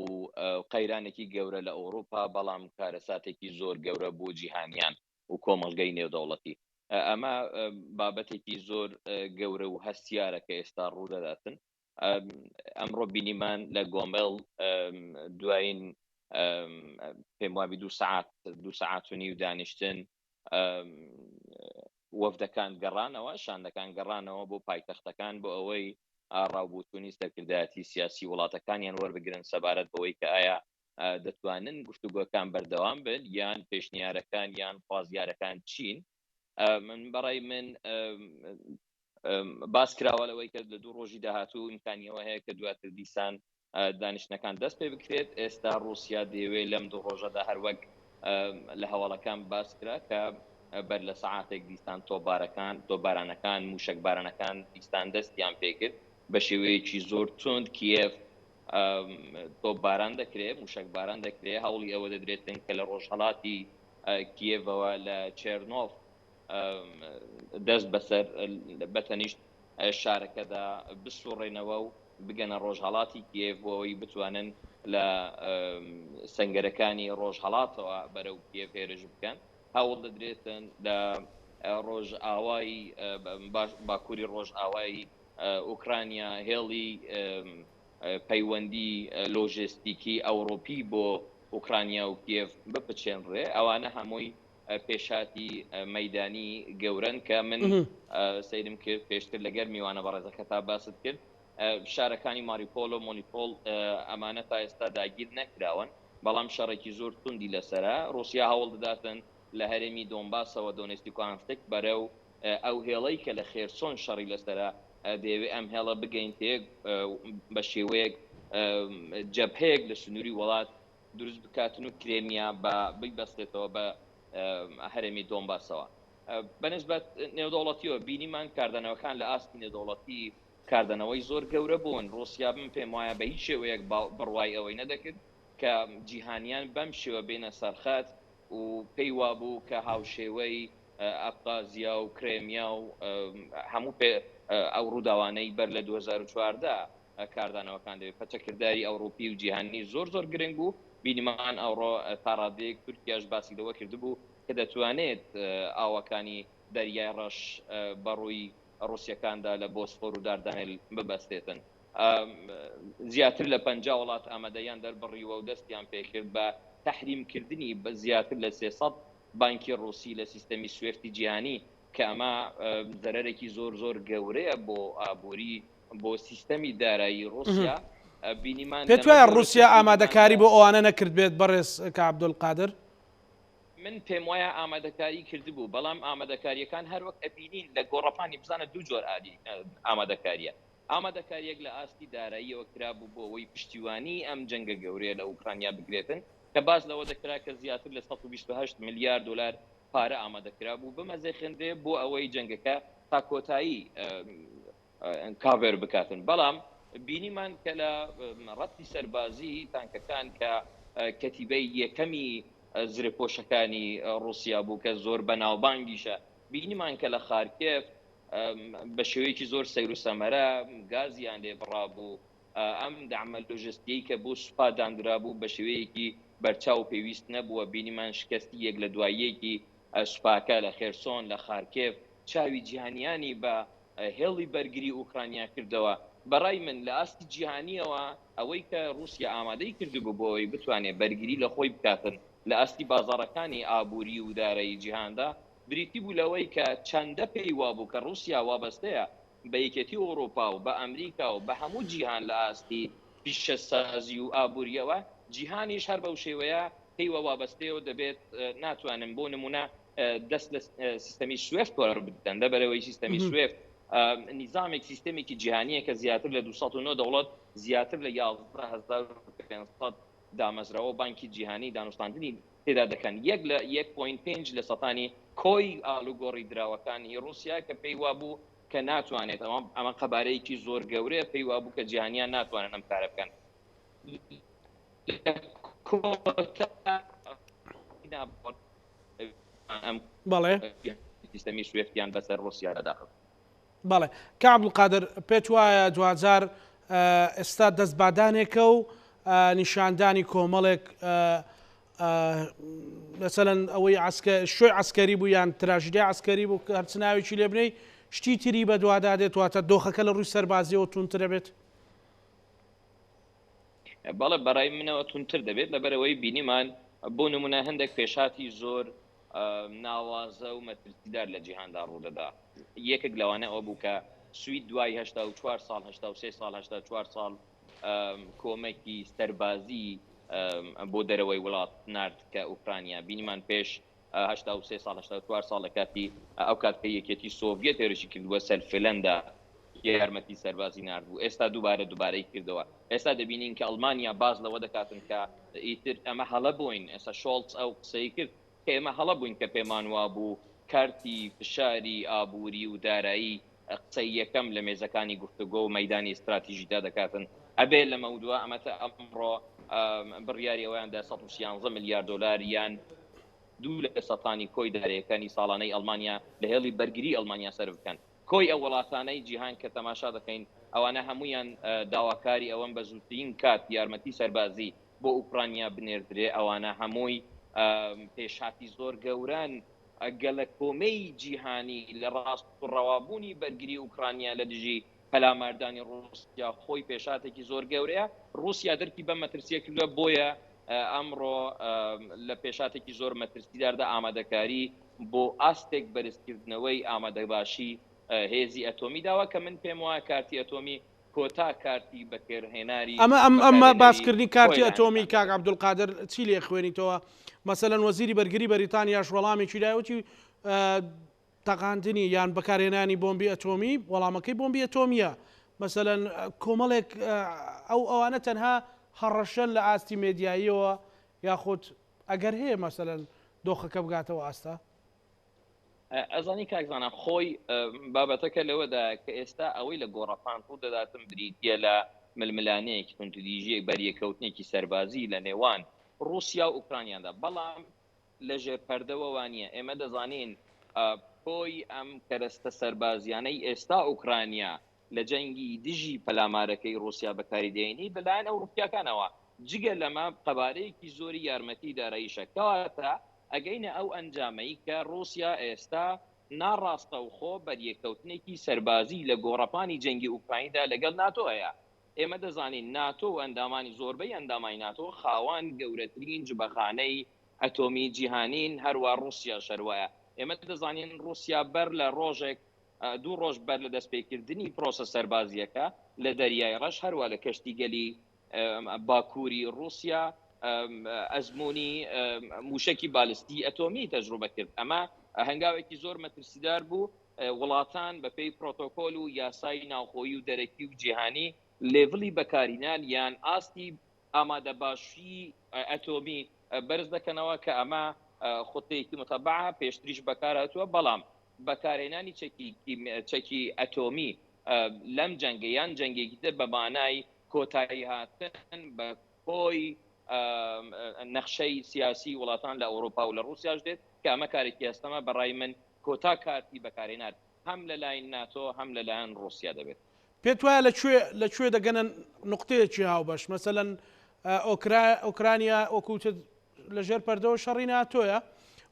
قەیرانێکی گەورە لە ئەوروپا، بەڵام کارەساتێکی زۆر گەورە بۆ جیهانیان و کۆمەڵگەی نێودەوڵەتی. ئەمە بابەتێکی زۆر گەورە و هەستیارە کە ئێستا ڕوودەداتن. ئەمڕۆ بینیمان لە گۆمێڵ دوایین پێم وابی دوو سەعات دوو سەعات و نیو دانیشتن وەفدەکان گەڕانەوە، شاندەکان گەڕانەوە بۆ پایتەختەکان بۆ ئەوەی ڕاوبووچوونی سەرکردایەتی سیاسی وڵاتەکانیان وەربگرن سەبارەت بەوەی کە ئایا دەتوانن گفتوگۆکان بەردەوام بن یان پێشنیارەکان یان خوازیارەکان چین. من بەڕای من باس کراوە لەوەی کە لە دوو ڕۆژی داهاتوو ئیمکانیەوە هەیە کە دواتر دیسان دانیشتنەکان دەست پێ بکرێت. ئێستا ڕووسیا دەیەوێت لەم دوو ڕۆژەدا هەروەک لە هەواڵەکان باس کرا کە بەر لە سەعاتێک دیسان تۆپبارەکان، تۆپبارانەکان، مووشەکبارانەکان دیسان دەستیان پێکرد بە شێوەیەکی زۆر توند کیێڤ تۆپباران دەکرێت، مووشەکباران دەکرێت، هەوڵی ئەوە دەدرێتن کە لە ڕۆژهەڵاتی کیێڤەوە لە چێرنۆڤ دەست بەسەر بەتەنیشت شارەکەدا بسوڕێنەوە و بگەنە ڕۆژهەڵاتی کیێڤ بۆ ئەوەی بتوانن لە سەنگەرەکانی ڕۆژهەڵاتەوە بەرەو کیێڤ هێرش بکەن. هەوڵ دەدرێتن لە ڕۆژئاوای باکووری ڕۆژئاوای ئۆکرانیا هێڵی پەیوەندی لۆژێستیکی ئەوڕۆپی بۆ ئۆکرانیا و کیێڤ بپچێنرێ. ئەوانە هەمووی پێشهاتی مەیدانی گەورەن کە من سەیرم کرد پێشتر لەگەر میوانە بەڕێزەکەتا باست کرد شارەکانی ماریپۆل و مۆنیپۆل ئەمانە تا ئێستا داگیر نەکراون بەڵام شەڕێکی زۆر توندی لەسەرە ڕوسیا هەوڵ دەداتن لە هەرێمی دۆنباسەوە دۆنێستیکوانستک بەرەو ئەو هێڵەی کە لە خێرسۆن شەڕی لەسەرە دەیەوێت ئەم هێڵە بگەینتێک بە شێوەیەک جەبهەیەک لە سنووری وڵات دروست بکاتن و کرێمیا بە بیبەستێتەوە بە هەرێمی دۆنباسەوە. بەنسبەت نێودەوڵەتیەوە بینیمان کاردانەوەکان لە ئاستی نێودەوڵەتی کاردانەوەی زۆر گەورە بوون. ڕوسیا من پێم وایە بە هیچ شێوەیەک بڕوای ئەوەی نەدەکرد کە جیهانیان بەم شێوە بێنە سەرخەت و پێی وابوو کە هاوشێوەی ئەبخازیا و کرێمیا و هەموو ئەو ڕووداوانەی بەر لە 2014 کاردانەوەکان دەبێت. پەچەکرداری ئەوڕوپی و جیهانی زۆر زۆر گرنگ بوو. بینیمان ئەوڕۆ تا ڕادەیەک تورکیاش باسی لەوە کردبوو کە دەتوانێت ئاوەکانی دەریای ڕەش بەڕووی ڕوسیەکاندا لە بۆسفۆر و داردانێل ببەستێتن. زیاتر لە 50 وڵات ئامادەیان دەربڕیوە و دەستیان پێکرد بە تەحریمکردنی زیاتر لە 300 بانکی ڕوسی لە سیستەمی سوێفتی جیهانی کە ئەمە زەرەرێکی زۆر زۆر گەورەیە بۆ ئابووری بۆ سیستەمی دارایی ڕوسیا بینیمان پێت وایە ڕوسیا ئامادەکاری بۆ ئەوانە نەکردبێت بەڕێز کاک عەبدولقادر؟ من پێم وایە ئامادەکاری کردبوو، بەڵام ئامادەکارییەکان هەر وەک ئەبینین لە گۆڕەپانی بزانە دوو جۆر ئامادەکارییە، ئامادەکارییەک لە ئاستی داراییەوە کرابوو بۆ ئەوەی پشتیوانی ئەم جەنگە گەورەیە لە ئۆکرانیا بکرێتن کە باس لەوە دەکرا کە زیاتر لە 128 ملیار دۆلار پارە ئامادەکرابوو بمەزێخێنرێ بۆ ئەوەی جەنگەکە تا کۆتایی کاڤەر بکاتن بەڵام بینیمان کە لە ڕەتی سەربازی تانکەکان کە کەتیبەی یەکەمی زرێپۆشەکانی ڕوسیا بوو کە زۆر بەناوبانگیشە بینیمان کە لە خارکێف بە شێوەیەکی زۆر سەیر و سەمەرە گازیان لێ بڕابوو ئەم دەعمە لۆژستیەی کە بۆ سوپا داندرابوو بە شێوەیەکی بەرچاو پێویست نەبووە بینیمان شکستی یەک لە دواییەکی سوپاکە لە خێرسۆن لە خارکێف چاوی جیهانیانی بە هێڵی بەرگری ئۆکرانیا کردەوە. بەڕای من لە ئاستی جیهانییەوە ئەوەی کە ڕووسیا ئامادەی کردبوو بۆ ئەوەی بتوانێت بەرگری لە خۆی بکاتن لە ئاستی بازاڕەکانی ئابووری و دارایی جیهاندا بریتی بوو لەوەی کە چەندە پێی وابوو کە ڕووسیا وابەستەیە بە یەکێتی ئەوڕوپا و بە ئەمریکا و بە هەموو جیهان لە ئاستی پیشەسازی و ئابوورییەوە جیهانیش هەر بەو شێوەیە پێیوە وابەستەیە و دەبێت ناتوانن بۆ نموونە دەست لە سیستەمی سوێفت وەربدەن لەبەرەوەی سیستەمی سوێفت نیزامێک سیستەمێکی جیهانیە کە زیاتر لە 209 دەوڵەت زیاتر لە 11500 دامەزراوە بانکی جیهانی دانوستاندنی تێدا دەکەن یەک لە 1.5 لە سەتانی کۆی ئالوگۆڕی دراوەکانی رووسیا کە پێی وابوو کە ناتوانێت ئەمە ئەمە قەبارەیەکی زۆر گەورەیە پێی وابوو کە جیهانیان ناتوانن ئەم کارە بکەن لە کۆتا ئەم بەڵێ سیستەمی سوێفتیان بەسەر ڕوسیادا داخست. بەڵێ کاک عەبدولقادر پێت وایە دواجار ئێستا دەستبادانێکە و. نیشاندانی کۆمەڵێک مەسەلەن ئەوەی عسکە شوێ عسکەری بوو یان تراژیدای عسکەری بوو هەرچ ناوێکی لێ بنێی شتی تری بەدوادا دێت واتە دۆخەکە لە ڕووی سەربازیەوە توندترە بێت؟ بەڵێ بەڕای منەوە توندتر دەبێت لەبەرئەوەی بینیمان بۆ نمونە هەندێک پێشهاتی زۆر ناوازە و مەترسیدار لە جیهاندا ڕوودەدا یەکێک لەوانە ئەوە بوو کە سوید دوای 84 ساڵ 83 ساڵ 84 ساڵ کۆمەکی سەربازی بۆ دەرەوەی وڵات نارد کە ئۆکرانیا بینیمان پێش 83 ساڵ 84 ساڵ لە کاتی ئەو کات کە یەکێتی سۆڤیەت هێرشی کردووە سەر فنلندا یارمەتی سەربازی ناردبوو ئێستا دووبارە دووبارەی کردەوە ئێستا دەبینین کە ئەڵمانیا باس لەوە دەکاتن کە ئیتر ئەمە هەڵە بووین ئێستا شۆڵتس ئەو قسەی کرد کە ئێمە هەڵە بووین کە پێمان وابوو کارتی فشاری ئابووری و دارایی قسەی یەکەم لە مێزەکانی گفتوگۆ و مەیدانی ستراتیژیدا دەکاتن. ئەبێ لەمەودوا ئەمەتە ئەمڕۆ بڕیاری ئەوەیان دا 113 ملیار دۆلار یان دوو لە سەتانی کۆی دارایەکانی ساڵانەی ئەڵمانیا لە هێڵی بەرگری ئەڵمانیا سەرف بکەن. کۆی ئەو وڵاتانەی جیهان کە تەماشا دەکەین ئەوانە هەموویان داواکاری ئەوەن بە زووترین کات یارمەتی سەربازی بۆ ئوکرانیا بنێردرێ ئەوانە هەمووی پێشهاتی زۆر گەورەن. گەلەکۆمەی جیهانی لە ڕاست و ڕەوابوونی بەرگری ئوکرانیا لە دژی پەلاماردانی ڕووسیا خۆی پێشهاتێکی زۆر گەورەیە. ڕووسیا دەرکی بەم مەترسییە کردووە، بۆیە ئەمڕۆ لە پێشهاتێکی زۆر مەترسیداردا ئامادەکاری بۆ ئاستێک بەرزکردنەوەی ئامادەباشی هێزی ئەتۆمی داوە کە من پێم وایە کارتی ئەتۆمی کۆتا کارتی بەکێرهێناری ئەمە ئەم ئەمە بەکارهێنەری باسکردنی کارتی خۆی لە ئەتۆمی ئەنجام کاک دەدات. عەبدولقادر چی لێ خوێنیتەوە؟ مەسەلەن وەزیری بەرگری بەریتانیاش وەڵامێکی دای وتی تەقاندنی یان بەکارهێنانی بۆمبی ئەتۆمی وەڵامەکەی بۆمبی ئەتۆمییە مەسەلەن کۆمەڵێک ئەو ئەوانە تەنها هەڕەشەن لە ئاستی مێدیاییەوە یاخود ئەگەر هەیە مەسەلەن دۆخەکە بگاتەوە ئاستە؟ ئەزانی کاک زانا خۆی بابەتەکە لەوەدایە کە ئێستا ئەوەی لە گۆڕەپان ڕوو دەداتن بریتییە لە ململانێیەکی توندوتیژییەک بەریەککەوتنێکی سەربازی لە نێوان ڕووسیا و ئوکرانیادا بەڵام لە ژێر پەردەوە وانییە ئێمە دەزانین کۆی ئەم کەرەستە سەربازیانەی ئێستا ئوکرانیا لە جەنگی دژی پەلامارەکەی ڕووسیا بەکاری دێنی لەلایەن ئەوروپیاکانەوە جگە لەمە قەبارەیەکی زۆری یارمەتی داراییشە کەواتە ئەگەینە ئەو ئەنجامەی کە ڕووسیا ئێستا ناڕاستەوخۆ بەریەککەوتنێکی سەربازی لە گۆڕەپانی جەنگی ئوکرایندا لەگەڵ ناتۆ هەیە. ئێمە دەزانین ناتۆ و ئەندامانی زۆربەی ئەندامانی ناتۆ خاوەن گەورەترین جبەخانەی ئەتۆمی جیهانین، هەروا ڕووسیاش هەروایە. ئێمە دەزانین ڕووسیا بەر لە ڕۆژێک دوو ڕۆژ بەر لە دەستپێکردنی پرۆسە سەربازییەکە لە دەریای ڕەش هەروا لە کەشتیگەلی باکووری ڕووسیا ئەزموونی مووشەکی بالستی ئەتۆمی تەجروبە کرد. ئەمە هەنگاوێکی زۆر مەترسیدار بوو. وڵاتان بەپێی پرۆتۆکۆل و یاسای ناوخۆیی و دەرەکی و جیهانی لێڤڵی بەکارهینان یان ئاستی ئامادەباشی ئەتۆمی بەرز دەکەنەوە کە ئەمە خوتەیەکی متەبعە پێشتریش بەکارهاتووە، بەڵام بەکارهێنانی چەکی چەکی ئەتۆمی لەم جەنگە یان جەنگێکی تر بە مانای کۆتایی هاتن بە کۆی نەخشەی سیاسی وڵاتان لە ئەوروپا و لە ڕووسیاش دێت کە ئەمە کارێکی ئەستەمە بە ڕای من کۆتا کارتی بەکارهێنان هەم لە لاین ناتۆ هەم لە لایەن ڕووسیا دەبێت. پێت وایە لە کوێ لە کوێ دەگەنە نوقتەیەکی هاوبەش؟ مەسەلەن ئۆکرانیا وەکو وتت لە ژێر پەردەوە شەڕی ناتۆیە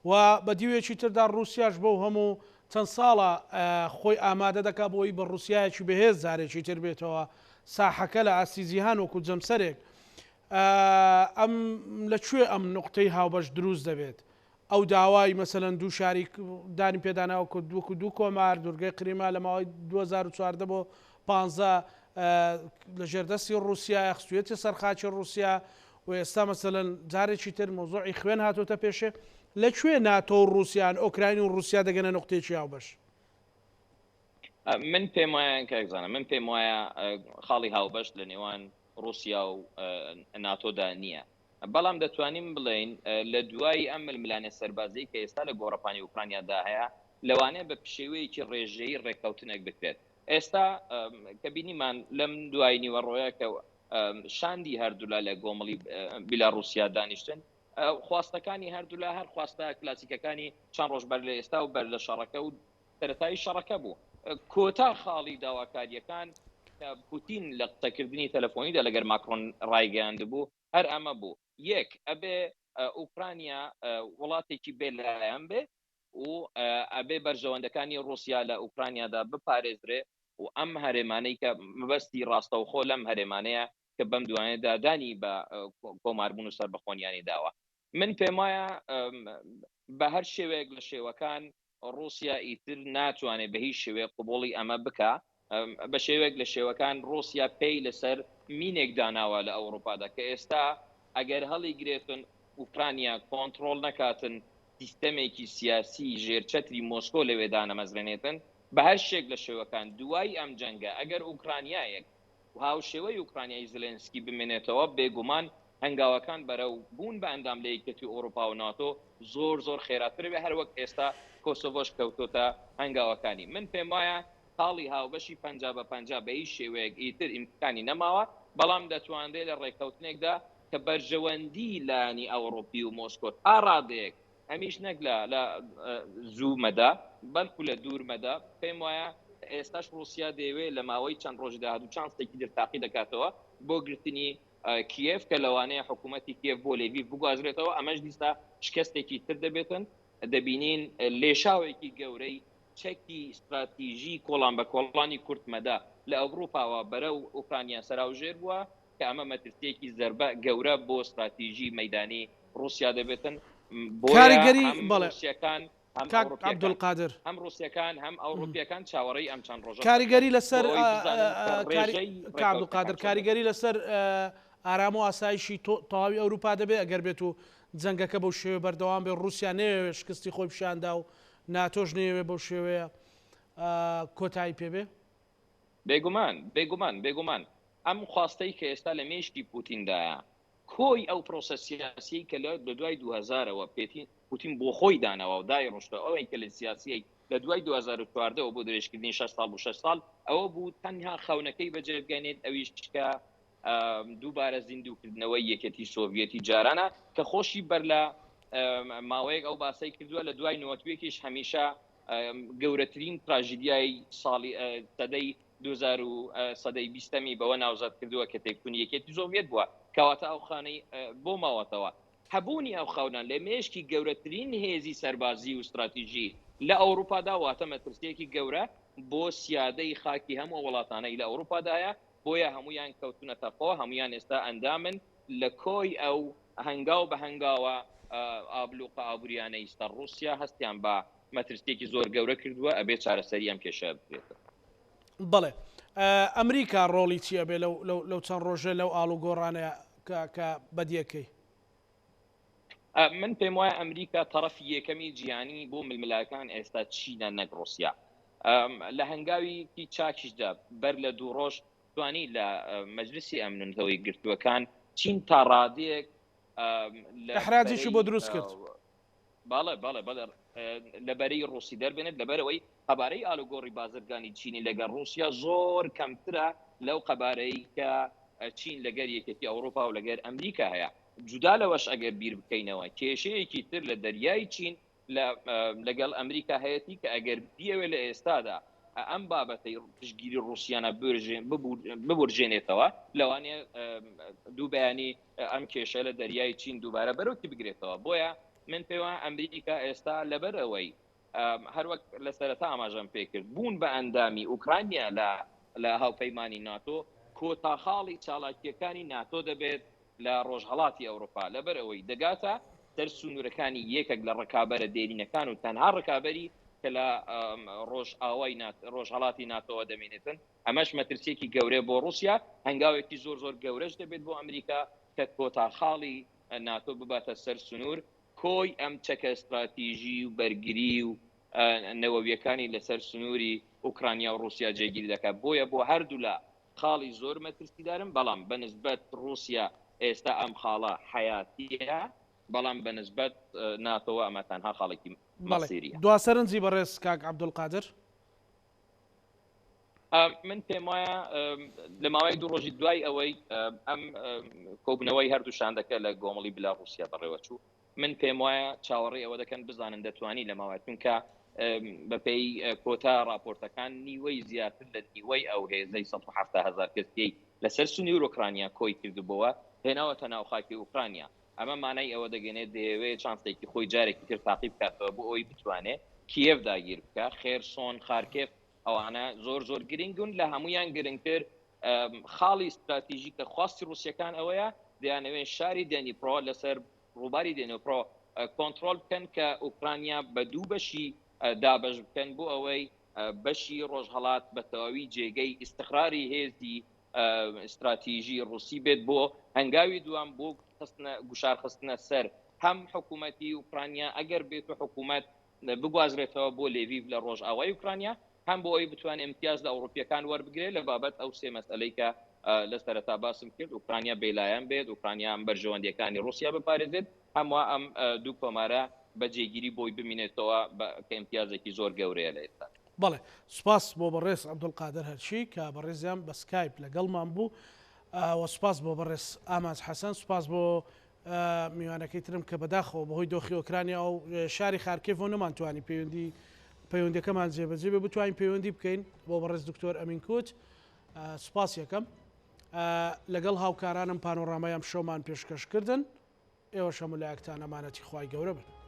و بە دیوێکی تردا ڕووسیاش بەو هەموو چەند ساڵە خۆی ئامادە دەکا بۆی بە ڕووسیایەکی بەهێز جارێکی تر بێتەوە ساحەکە لە ئاستی جیهان وەکو جەمسەرێک ئەم لە کوێ ئەم نوقتەی هاوبەش دروست دەبێت؟ ئەو داوای مەسەلەن دوو شاری دانی پێداناوە کە وەکو دوو کۆمار دوورگەی قریما لە ماوەی 2014 بۆ 15 لە ژێردەستی ڕووسیا خستویەتە سەر خاکی ڕووسیا و ئێستا مەسەلەن جارێکی تر مەوزوعی خوێن هاتۆتە پێشێ لە کوێ ناتۆ و ڕووسیان ئۆکراین و ڕووسیا دەگەنە نوقتەیەکی هاوبەش؟ من پێم وایە کاک زانا من پێم وایە خاڵی هاوبەش لە نێوان ڕووسیا و ناتۆدا نییە بەڵام دەتوانین بڵێین لە دوای ئەم ململانێ سەربازیەی کە ئێستا لە گۆڕەپانی ئۆکرانیادا هەیە، لەوانەیە بە پشێوەیەکی ڕێژەیی ڕێککەوتنێک بکرێت. ئێستا کە بینیمان لەم دوای نیوەڕۆیە کە شاندی هەردوولا لە گۆمڵی بیلاڕوسیا دانیشتن، خواستەکانی هەردوولا هەر خواستە کلاسیکەکانی چەند ڕۆژ بەر لە ئێستا و بەر لە شەڕەکە و سەرەتایی شەڕەکە بوو. کۆتا خاڵی داواکارییەکان. کە پوتین لە قسەکردنی تەلەفۆنیدا لەگەر ماکرۆن ڕایگەیاندبوو هەر ئەمە بوو، یەک ئەبێ ئوکرانیا وڵاتێکی بێ لایەن بێ و ئەبێ بەرژەوەندەکانی ڕووسیا لە ئوکرانیادا بپارێزرێ و ئەم هەرێمانەی کە مەبەستی ڕاستەوخۆ لەم هەرێمانەیە کە بەم دوایەدا دانی بە کۆماربوون و سەربەخۆنیانی داوە. من پێم وایە بە هەر شێوەیەک لە شێوەکان ڕووسیا ئیتر ناتوانێت بە هیچ شێوەیەک قبوڵی ئەمە بکا. بە شێوەیەک لە شێوەکان ڕووسیا پێی لەسەر مینێک داناوە لە ئەوروپادا کە ئێستا ئەگەر هەڵیگرێتن ئوکرانیا کۆنتڕۆڵ نەکاتن سیستەمێکی سیاسی ژێر چەتری مۆسکۆ لەوێ دانەمەزرێنێتن بە هەر شێک لە شێوەکان دوای ئەم جەنگە ئەگەر ئوکرانیایەک هاوشێوەی ئوکرانیای زلێنسکی بمێنێتەوە، بێگومان هەنگاوەکان بەرەو بوون بە ئەندام لە یەکێتی ئەوروپا و ناتۆ زۆر زۆر خێراتر بێ، هەروەک ئێستا کۆسۆڤۆش کەوتۆتە هەنگاوەکانی. من پێموایە خاڵی هاوبەشی 50 بە 50 بە هیچ شێوەیەک ئیتر ئیمکانی نەماوە، بەڵام دەتوانرێ لە ڕێککەوتنێکدا کە بەرژەوەندی لایەنی ئەوڕوپی و مۆسکۆ تا ڕادەیەک ئەمیش نەک لە لە زوو مەدا بەلکو لە دوور مەدا پێم وایە ئێستاش ڕوسیا دەیەوێت لە ماوەی چەند ڕۆژی داهاتوو چانسێکی تر تاقی دەکاتەوە بۆ گرتنی کیێف کە لەوانەیە حکوومەتی کیێف بۆ لێڤیڤ بگوازرێتەوە ئەمەش دیسا شکستێکی تر دەبێتن دەبینین لێشاوێکی گەورەی چەکی ستراتیژی کۆڵان بە کۆڵانی کورت مەدا لە ئەوروپاوە بەرەو ئۆکرانیا سەراوژێر بووە کە ئەمە مەترسیەکی زەربە گەورە بۆ ستراتیژی مەیدانی ڕوسیا دەبێتن کاریگەری بەڵێ ڕوسیەکان هەم کاک عەبدولقادر هەم ڕوسیەکان هەم ئەوروپیەکان چاوەڕێی ئەم چەند ڕۆژە کاریگەری لەسەر کاک عەبدولقادر کاریگەری لەسەر ئارام و ئاسایشی تەواوی ئەوروپا دەبێت ئەگەر بێت و جەنگەکە بەو شێوە بەردەوام بێ ڕوسیا نەیەوێت شکستی خۆی پیشاندا و ناتۆش نەیەوێت بەو شێوەیە کۆتایی پێبێ. بێگومان، بێگومان، بێگومان ئەم خواستەی کە ئێستا لە مێشکی پوتیندایە، کۆی ئەو پرۆسە سیاسیەی کە لە دوای 2000 ەوە پوتین بۆ خۆی داناوە و دایڕشتوە، ئەوەی کە لە سیاسیەی لە دوای 2014 ەوە بۆ درێژکردنی شەش ساڵ بۆ شەش ساڵ، ئەوە بوو تەنها خەونەکەی بەجێ بگەنێت، ئەویش کە دووبارە زیندووکردنەوەی یەکێتی سۆڤیەتی جارانە، کە خۆشی بەر لە ماوەیەک ئەو باسەی کردووە، لە دوای نۆتوێکیش هەمیشە گەورەترین تراژیدیای ساڵی سەدەی 2000 و سەدەی بیستەمی بەوە ناوزەد کردووە کە تێکچوونی یەکێتی سۆڤیەت بووە، کەواتە ئەو خانەی بۆ ماوەتەوە. هەبوونی ئەو خەونە لە مێشکی گەورەترین هێزی سەربازی و ستراتیژی لە ئەوروپادا واتە مەترسییەکی گەورە بۆ سیادەی خاکی هەموو ئەو وڵاتانەی لە ئەوروپادایە، بۆیە هەموویان کەوتونەتە خۆ، هەموویان ئێستا ئەندامن لە کۆی ئەو هەنگاو بە هەنگاوە ئابلوقە ئابوریانەی سەر ڕوسیا هەستیان بە مەترسیەکی زۆر گەورە کردووە، ئەبێ چارەسەری ئەم کێشەیە بکرێتەوە. بەڵێ ئەمریکا ڕۆڵی چی ئەبێ لەو چەند ڕۆژە لەو ئاڵوگۆڕانەیە کە بەدیەکەی؟ من پێم وایە ئەمریکا تەڕەفی یەکەمی جیهانی بۆ ململاکان ئێستا چینە نەک ڕوسیا. لە هەنگاویکی چاکیشدا بەر لە دوو ڕۆژ توانی لە مەجلسی ئەمن نەتەوە یەکگرتووەکان چین تا ڕادەیەک لە ئەحراجێکی بۆ دروست کرد. بەڵێ بەڵێ بەڵێ لە بەرەی ڕوسی دەربێنێت لەبەرئەوەی قەبارەی ئالوگۆڕی بازرگانی چینی لەگەڵ ڕوسیا زۆر کەمترە لەو قەبارەی کە چین لەگەر یەکێتی ئەوروپا و لەگەر ئەمریکا هەیە جودا لەوەش ئەگەر بیر بکەینەوە کێشەیەکی تر لە دەریای چین لەگەڵ ئەمریکا هەیەتی کە ئەگەر بیەوێت لە ئێستادا ئەم بابەتەی پشتگیری ڕوسیانە ببورژێنێتەوە لەوانەیە دوو بەیانی ئەم کێشە لە دەریای چین دووبارە بەرۆکی بگرێتەوە بۆیە من پێوە ئەمریکا ئێستا لەبەر ئەوەی هەروەک لە سەرەتا ئاماژەم پێکرد بوون بە ئەندامی ئوکرانیا لە لە هاوپەیمانی ناتۆ کۆتا خاڵی چالاکیەکانی ناتۆ دەبێت لە ڕۆژهەڵاتی ئەوروپا لەبەر ئەوەی دەگاتە سەر سنوورەکانی یەکێک لە ڕکابەرە دێرینەکان و تەنها ڕکابەری کە لە ڕۆژئاوای ڕۆژهەڵاتی ناتۆوە دەمێنێتن ئەمەش مەترسیەکی گەورەیە بۆ ڕوسیا، هەنگاوێکی زۆر زۆر گەورەش دەبێت بۆ ئەمریکا کە کۆتا خاڵی ناتۆ بباتە سەر سنوور، کۆی ئەم چەکە ستراتیژی و بەرگری و نەوەویەکانی لەسەر سنووری ئۆکرانیا و ڕوسیا جێگیر دەکات، بۆیە بۆ هەردوولا خاڵی زۆر مەترسیدارن، بەڵام بە نسبەت ڕوسیا ئێستا ئەم خاڵە حەیاتیە، بەڵام بە نسبەت ناتۆوە ئەمە تەنها خاڵێکی مەسیریە. دوا سەرنجی بەڕێز کاک عەبدولقادر. من پێم وایە لە ماوەی دوو ڕۆژی دوای ئەوەی ئەم کۆبنەوەی هەردوو شاندەکە لە گۆمەڵی بلا ڕوسیا بەڕێوەچوو من پێم وایە چاوەڕێ ئەوە دەکەن بزانن دەتوانی لە ماوە چونکە بەپێی کۆتا ڕاپۆرتەکان نیوەی زیاتر لە نیوەی ئەو هێزەی 170 هەزار کەسیەی لەسەر سنوور ئۆکرانیا کۆی کردبووە هێناوەتە ناو خاکی ئۆکرانیا. ئەمە مانای ئەوە دەگەنێت دەیەوێت چانسێکی خۆی جارێکی تر تاقی بکاتەوە بۆ ئەوەی بتوانێت کیێڤ داگیر بکە، خێرسۆن، خارکێف ئەوانە زۆر زۆر گرنگون. لە هەمویان گرنگتر خاڵی استراتیژی کە خواستی ڕووسەکان ئەوەیە دەیانەوێت شاری دێنیپرۆ لەسەر ڕووباری دێنۆپرۆ کۆنترۆل بکەن کە ئۆکرانیا بە دوو بەشی دابەش بکەن بۆ ئەوەی بەشی ڕۆژهەڵات بە تەواوی جێگەی ئیستقراری هێزی استراتیژی ڕوسی بێت بۆ هەنگاوی دوام بۆ گوشار خستنە سەر هەم حکوومەتی ئوکرانیا ئەگەر بێت و حکوومەت بگوازرێتەوە بۆ لێڤیڤ لە ڕۆژئاوای ئوکرانیا، هەم بۆ ئەوەی بتوانێت ئیمتیاز لە ئەوڕوپییەکان وەربگرێت لە بابەت ئەو سێ مەسئەلەی کە لە سەرەتا باسم کرد، ئوکرانیا بێلایەن بێت، ئوکرانیا هەم بەرژەوەندییەکانی ڕووسیا بپارێزێت، هەم وا ئەم دوو کۆمارە بە جێگیری بۆی بمینێتەوە کە ئیمتیازێکی زۆر گەورەیە لە ئێستادا. بەڵێ سوپاس بۆ بەڕێز عەبدولقادر هەرچی کە بەڕێزیان بە سکایپ لەگەڵمان بوو و سوپاس بۆ بەڕێز ئامانج حەسەن، سوپاس بۆ میوانەکەی ترم کە بەداخەوە بەهۆی دۆخی ئۆکرانیا و شاری خارکێڤەوە نەمانتوانی پەیوەندی پەیوەندەکەمان جێبەجێ بێ بتوانین پەیوەندی بکەین بۆ بەڕێز دکتۆر ئەمین کوچ سوپاس یەکەم لەگەڵ هاوکارانم پانۆرامای ئەم شەومان پێشکەشکردن ئێوەش هەموو لایەکتان ئەمانەتی خوای گەورە بن.